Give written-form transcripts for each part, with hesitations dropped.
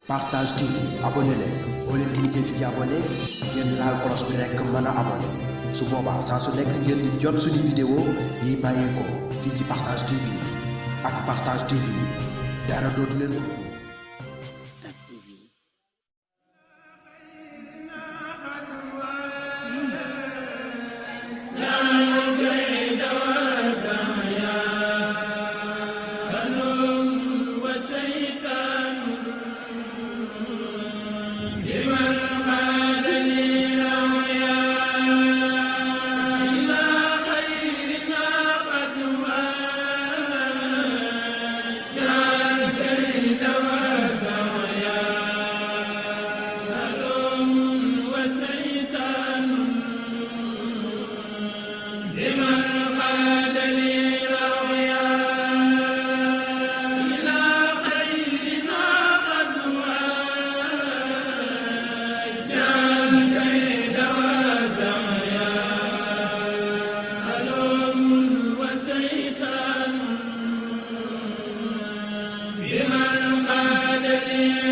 Partage TV abonné leen boo leen cliqué fii ci abonné ngeen laal cloche bi rekk mën a abonné su boobaa saa su nekk ngeen di jot suñu vidéo yi bàyyeekoo fii ci Partage TV ak Partage TV dara dootu leen ko.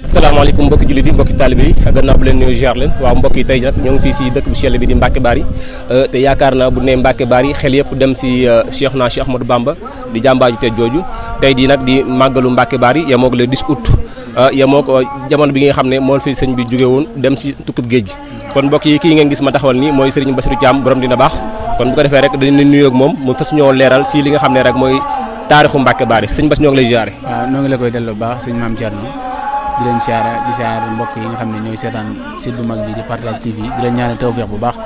asalaamaaleykum mbokki jullit yi mbokki taalibe yi gannaaw bu leen nuyu ziar leen waaw mbokk yi tey nag ñoo ngi fii si dëkk bu sell bi di Mbacke Bari te yaakaar naa bu ne Mbacke Bari xel yëpp dem si Cheikh Ahmadou Bamba di jàmbaaju te jooju tey di nag di màggalu Mbacke Bari yemoog le 10 août yemoog jamono bi nga xam ne moo fi sëñ bi jóge woon dem si tukkub géej gi kon mbokk yi kii ngeen gis ma taxawal nii mooy Serigne Bassirou Thiam borom dina baax kon bu ko defee rek dañu nuyu ak moom mu fas ñoo leeral si li nga xam ne rek mooy taarixu Mbacke Bari sëñ Bass ñoo ngi lay ziare. waaw ñoo ngi la koy delloo baax sëñ Mame Thierno di leen siyaara di siyaar mbokk yi nga xam ne ñooy seetaan site bu mag bi di Partage TV di leen ñaanal tawfeex bu baax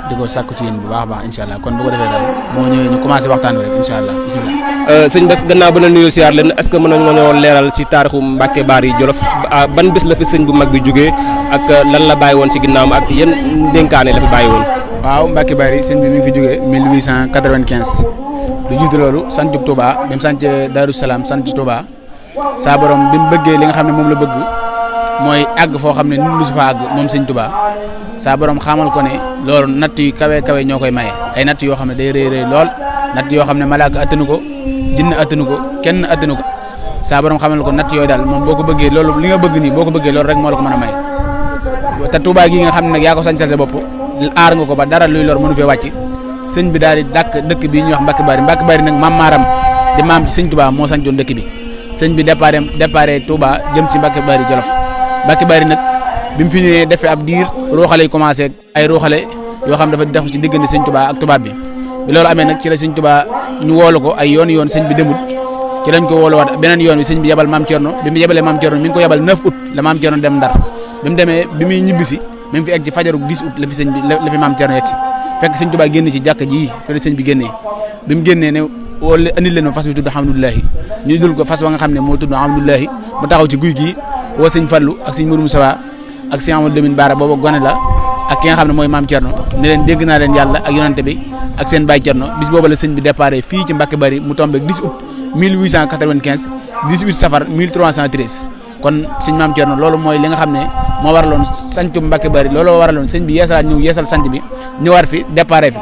di ko sàkku ci yéen bu baax baax incha allah kon bu ko defee daal moo ñëwee ñu commencé waxtaan bi rek incha allah bisimilah. sëñ Bass gannaaw ba la nuyoo siyaar leen est-ce que mën nañu ñoo leeral si taarixu Mbacke Bari Jolof ban bés la fi sëñ bu mag bi jógee ak lan la bàyyi woon si ginnaawam ak yan ndénkaane la fi bàyyi woon. waaw Mbacke Bari sëñ bi mi ngi fi jógee 1895 lu jiitu loolu sant Touba dem sant Darou Salaam sant Touba saa borom bi mu bëggee li nga xam ne moom la bëgg mooy àgg foo xam ne nit lu su fa àgg moom sëñ Touba saa borom xamal ko ne loolu natt yu kawe kawe ñoo koy maye ay natt yoo xam ne day rëy rëy lool natt yoo xam ne malaaka attanu ko jinn attanu ko kenn attanu ko saa borom xamal ko natt yooyu daal moom boo ko bëggee loolu li nga bëgg nii boo ko bëggee loolu rek moo la ko mën a may te Touba gi nga xam ne nag yaa ko sañcal sa bopp aar nga ko ba dara luy lor mënu fee wàcc sëñ bi daal di dàkk dëkk bi ñuy wax Mbacke Bari nag maam maaram di maam ci sëñ Touba moo sañcoon dëkk bi sëñ bi déparé Touba jëm ci Mbacke Bari Jolof Mbacke Bari nag bi mu fi ñëwee defee ab diir rooxale yi commencé ay rooxale yoo xam dafa def ci diggante sëñ Touba ak tubaab bi loolu amee nag ci la sëñ Touba ñu woolu ko ay yoon sëñ bi demut ci lañ ko wooluwaat beneen yoon wi sëñ bi yebal maam Thierno bi mu yebalee maam Thierno mi ngi ko yebal 9 août la maam Thierno dem Ndar bi mu demee bi muy ñibbisi mi ngi fi egg ci fajaru 10 août la fi sëñ bi la fi maam Thierno yegg si fekk sëñ Touba génn ci jàkka ji fi la sëñ bi génnee bi mu génnee ne wala andil leen ma fas bi tudd Hamdulillahi ñu dul ko fas wa nga xam ne moo tudd Hamdulillahi mu taxaw ci guy gii woo sëñ Fallou ak sëñ Mourou Moussa ak sëñ Amadou Lamine Bara boobu gone la ak ki nga xam ne mooy maam Thierno ne leen dégg naa leen yàlla ak yonante bi ak seen baay Thierno bis boobu la sëñ bi déparé fii ci Mbacke Bari mu tombé 10 août 1895 18 safar 1313 kon sëñ maam Thierno loolu mooy li nga xam ne moo waraloon sancu Mbacke Bari looloo waraloon sëñ bi yeesal sant bi ñëwaat fi déparé fi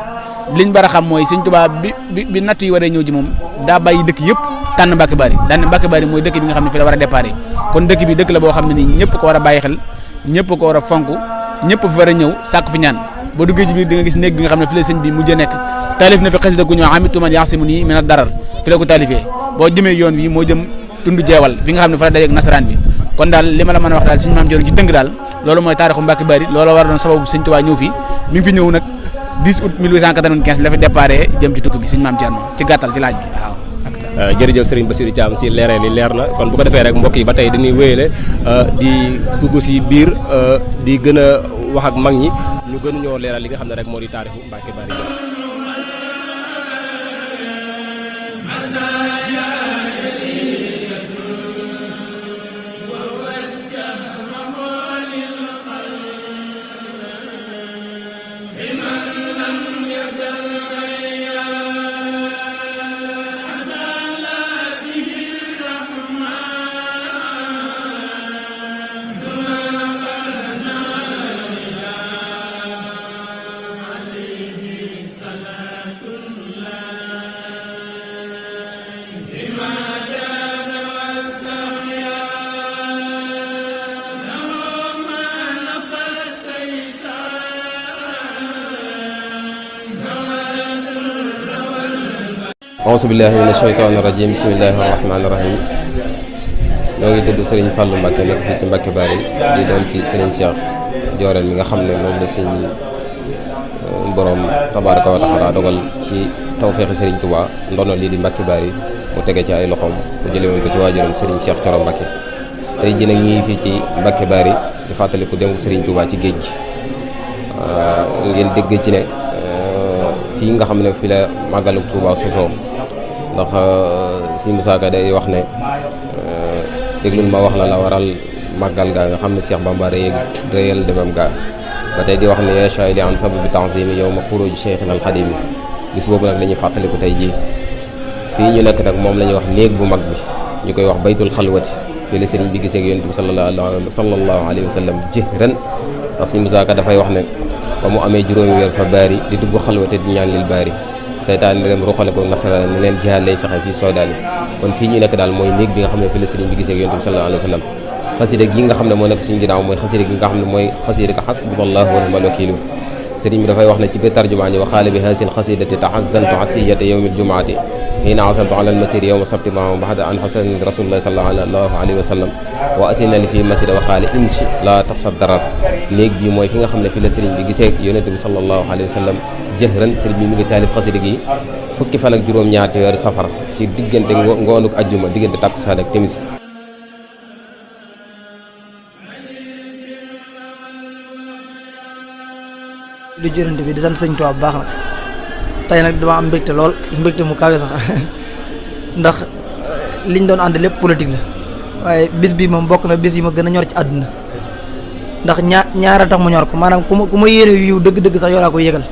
liñ bara xam mooy sëñ Touba bi natt yi waree ñëw ci moom daa bàyyi dëkk yëpp tànn Mbacke Bari daan Mbacke Bari mooy dëkk bi nga xam ne fi la war a déparé kon dëkk bi dëkk la boo xam ne nii ñëpp ko war a bàyyi xel ñëpp ko war a fonk ñëpp fi war a ñëw sàkk fi ñaan boo duggee ci biir di nga gis néeg bi nga xam ne fi la sëñ bi mujjee nekk taalif na fi xasida gu ñëw amitu man yaasimu nii min ad-darar fi la ko taalifee boo jëmee yoon wi moo jëm tund jeewal fi nga xam ne fa la dajeeg nasaraan bi kon daal li ma la mën a wax daal sëñ maam Thierno ci tënk daal loolu mooy taarixu Mbacke Bari loolu war a doon sababu sëñ Touba ñëw fi mi ngi fi ñëw nag 10 août 1895 la fi déparé jëm ci tukki bi sëñ maam Thierno ci gàttal ci laaj bi waaw. jërëjëf Serigne Bassirou Thiam si leeral li leer na kon bu ko defee rek mbokk yi ba tey dañuy wéyale di dugg si biir di gën a wax ak mag ñi ñu gën ñoo leeral li nga xam ne rek moo di taarixu Mbacke Bari auzu billahi mina shaytaani rajim bismillahi rahmaani rahim ñoo ngi tudd Serigne Fallou Mbacke nekk fii ci Mbacke Bari di doon ci Serigne Cheikh Jooreel mi nga xam ne moom la suñu borom tabaaraka wa taala dogal ci tawfeexi Serigne Touba ndono lii di Mbacke Bari mu tege ci ay loxoom mu jëlee woon ko ci waajuram Serigne Cheikh Thioro Mbacke tey jii nag ñu ngi fii ci Mbacke Bari di fàttaliku dem Serigne Touba ci géej gi ngeen dégg ci ne fii nga xam ne fi la màggalu Touba sosoo ndax Serigne Moussa Ka day wax ne déglul ma wax la waral màggal gaa nga xam ne Cheikh Bamba réyal demam gaa ba tey di wax ne yacha li an sababi tanzimi yow ma xuruj Cheikhina al Xadimi bis boobu nag la ñuy fàttaliku tey jii fii ñu nekk nag moom la ñuy wax néeg bu mag bi ñu koy wax baytul xalwati fii la sëriñ bi gisee ak yonent bi sallallahu alayhi wa sallam jëhran ndax Sëriñ Musaa Ka dafay wax ne ba mu amee juróomi weer fa baari di dugg xalwate di ñaan lil baari saytaan ne dem ruxale ko nasara ne leen jihaad lay fexe fii soodaani kon fii ñu nekk daal mooy néeg bi nga xam ne fii la sëriñ bi gisee ak yonent bi sallallahu alayhi wa sallam xasida gi nga xam ne moo nekk suñu ginnaaw mooy xasida gi nga xam ne mooy xasida ka xasbunallahu wa ni'mal wakiilu sëriñ bi dafay wax ne ci biir tarjumaan yi wa xaale bi haasil xasidati taxazzantu asiyata yawmil jumaati hiina asaltu ala almasiri yawma sabti ma baxda an xasan rasulillahi sallallahu alayhi wa sallam wa asina li fii masida wa xaale imshi la taxsab darar néeg bi mooy fi nga xam ne fi la sëriñ bi gisee yonent bi sallallahu alayhi wa sallam jëhran sëriñ bi mi ngi taalif xasida gi fukki fan ak juróom-ñaar ci weeru safar ci diggante ngoonuk ajjuma diggante takkusaan ak timis lu jërënte bi di sant sëñ Tuubaa bu baax nag tey nag dama am mbégte lool mbégte mu kawe sax ndax liñ doon ànd lépp politique la waaye bis bi moom bokk na bis yi ma gën a ñor ci àdduna ndax ñaara tax mu ñor ko maanaam ku ma yéene yiw dëgg-dëgg sax yow laa koy yëgal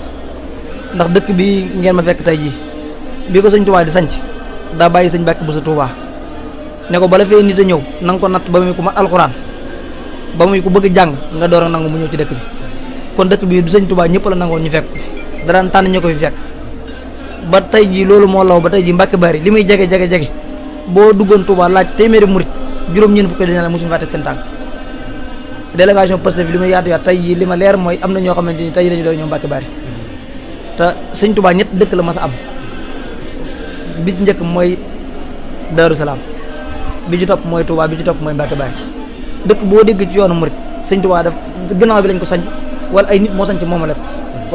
ndax dëkk bi ngeen ma fekk tey jii bi ko sëñ Tuubaa di sanc daa bàyyi sëñ Mbàkke Buso Tuubaa ne ko bala fee nit a ñëw na nga ko natt ba muy ku ma alxuraan ba muy ku bëgg jàng nga door a nangu mu ñëw ci dëkk bi kon dëkk bi du sëñ Touba ñëpp la nangoo ñu fekk ko fi daraan tànn ñu ko fi fekk ba tey jii loolu moo law ba tey jii Mbacke Bari li muy jege boo duggoon Touba laaj téeméeri murit juróom-ñeent fukki dina la mosuñu faa teg seen tànk délégation Pastef bi li muy yaatu tey jii li ma leer mooy am na ñoo xamante ni tey jii dañu doon ñëw Mbacke Bari te sëñ Touba ñett dëkk la mas a am bi ci njëkk mooy Darou Salaam bi ci topp mooy Touba bi ci topp mooy Mbacke Bari dëkk boo dégg ci yoonu murit sëñ Touba def gannaaw bi lañ ko sanc wala ay nit moo sanc moomale ko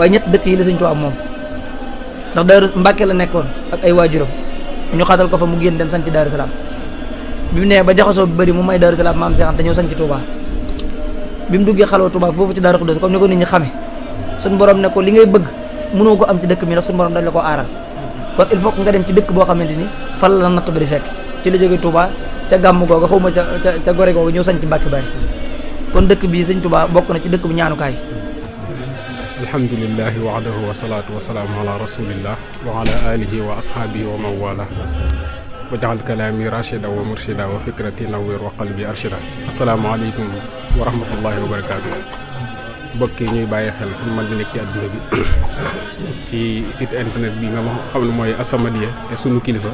waaye ñett dëkk yi la sëñ Tuubaa moom ndax Daaru Mbàkke la nekkoon ak ay waajuram ñu xatal ko fa mu génn dem sanc Daaru Salaam bi mu nee ba jaxasoo bi bëri mu may Daaru Salaam maam Seex Anta ñëw sanc Tuubaa bi mu duggee xalwa Tuubaa foofu ci Daaru Xudoos comme ni ko nit ñi xame suñu borom ne ko li ngay bëgg mënoo ko am ci dëkk mi ndax suñu borom dañ la ko aaral kon il faut que nga dem ci dëkk boo xamante ni fan la natt bi di fekk ci la jógee Tuubaa ca gàmm googa xawma ca gore googa ñëw sanc Mbàkke Bari kon dëkk bii sëñ Tuubaa bokk na ci dëkk bu ñaanukaay alhamdulillahi wahdahu wa salaatu wa salaamu ala rasulillah wa ala alihi wa ashaabihi wa man wala wa jaxal kalaami rachida wa murshida wa fikrati nawwir wa qalbi arshida asalaamaaleykum wa rahmatullahi wa barakaatu mbokk yi ñuy bàyyi xel fu mu mën di nekk ci àdduna bi ci site internet bi nga xam ne mooy As-Samadiyya te sunu kilifa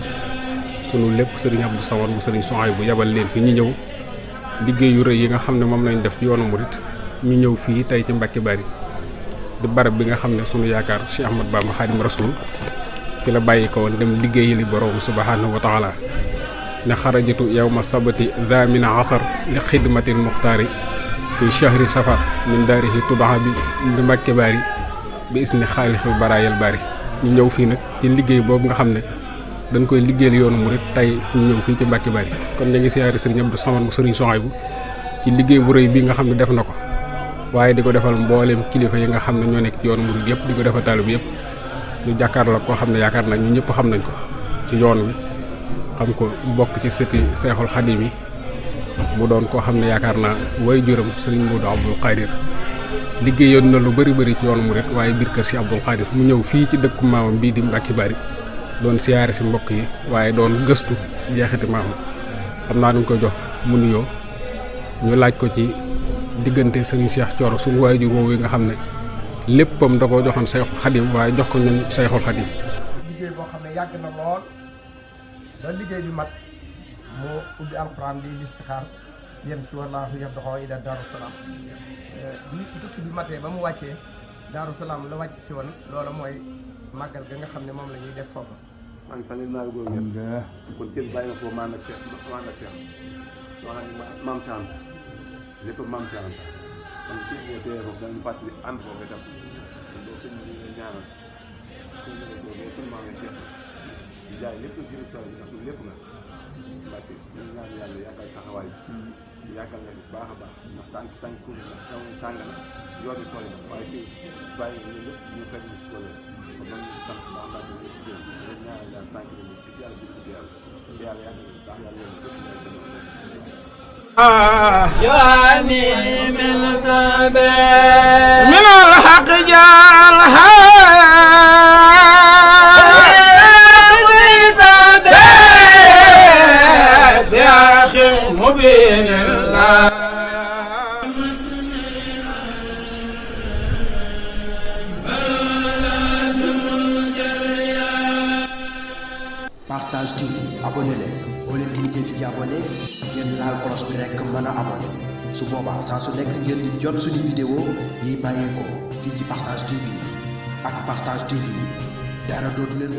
sunu lépp sëriñ Abdou Samad bu sëriñ Souhaïbou bu yabal leen fi ñu ñëw liggéey yu rëy yi nga xam ne moom lañ def ci yoonu murit ñu ñëw fii tey ci Mbacke Bari di barab bi nga xam ne sunu yaakaar Cheikh Ahmad Bamba Xaadim Rasul fi la bàyyi ko woon dem liggéeyi li borom subhanahu wa taala ne xarajatu yawma sabati dhamina asar li xidmatil muxtaari fi chahri safar min daarihi tudaa bi Mbacke Bari bi isni xaalixil baraayal bari ñu ñëw fii nag ci liggéey boobu nga xam ne dañ koy liggéeyal yoonu murit tey ñu ñëw fii ci Mbacke Bari kon ñu ngi siyaare sëriñ Abdou Samad bu sëriñ Souhaïbou ci liggéey bu rëy bi nga xam ne def na ko waaye di ko defal mbooleem kilifa yi nga xam ne ñoo nekk ci yoonu murit yëpp di ko defal taalib yëpp ñu jàkkaarloo koo xam ne yaakaar naa ñu ñëpp xam nañ ko ci yoon wi xam ko bokk ci sëti Seexul Xadim yi mu doon koo xam ne yaakaar naa way juram sëriñ Modou Abdoul Khadir liggéeyoon na lu bëri ci yoonu murit waaye biir kër si Abdoul Khadir mu ñëw fii ci dëkku maamam bii di Mbacke Bari doon siyaare si mbokk yi waaye doon gëstu jeexiti maamam xam naa dañ koy jox mu nuyoo ñu laaj ko ci diggante sëriñ Cheikh Thioro suñu waajur woowu nga xam ne léppam da koo joxoon Seexul Xadim waaye jox ko ñun Seexul Xadim. liggéey boo xam ne yàgg na lool ba liggéey bi mat moo ubbi alxuraan di listixaar yem ci wallaahu yabdaxoo ila Daaru Salaam bi tukki bi matee ba mu wàccee Daaru Salaam la wàcc si woon loola mooy màggal ga nga xam ne moom la ñuy def foofu maa ngi fan leen naa góor ngeen kon kenn bàyyi ma foofu maan ak Cheikh loo xam ne maam Thiam lépp maam Thiam kon ci ñoo téye foofu dañu fàttali ànd foofu itam kon doo sëñ bi ñu ñaanal sëñ bi ko doo sëñ maam Cheikh di jaay lépp ci tool bi ndax lépp na Mbàkke ñu ñaan yàlla yàggal taxawaay yàggal nga bu baax a baax ndax tànk tuuti na taw tàng na yoon bi sori na waaye ci bàyyi ñu lépp ñu fekk ñu si tool kon man ñu sant baax mbaa ñu ci jël ñu ñaanal yàlla tànk yi ci yàlla bi ci yàlla yàlla yàggal nga baax yàlla yàlla lépp يعني من سبيل من الحق جعلها بأخي مبين الله Partage TV abonné leen boo leen cliquer fi ci abonné ngeen laal cloche bi rek mën a abonné su boobaa saa su nekk ngeen di jot suñu vidéo yi bàyyeekoo fii ci Partage TV ak Partage TV dara dootu leen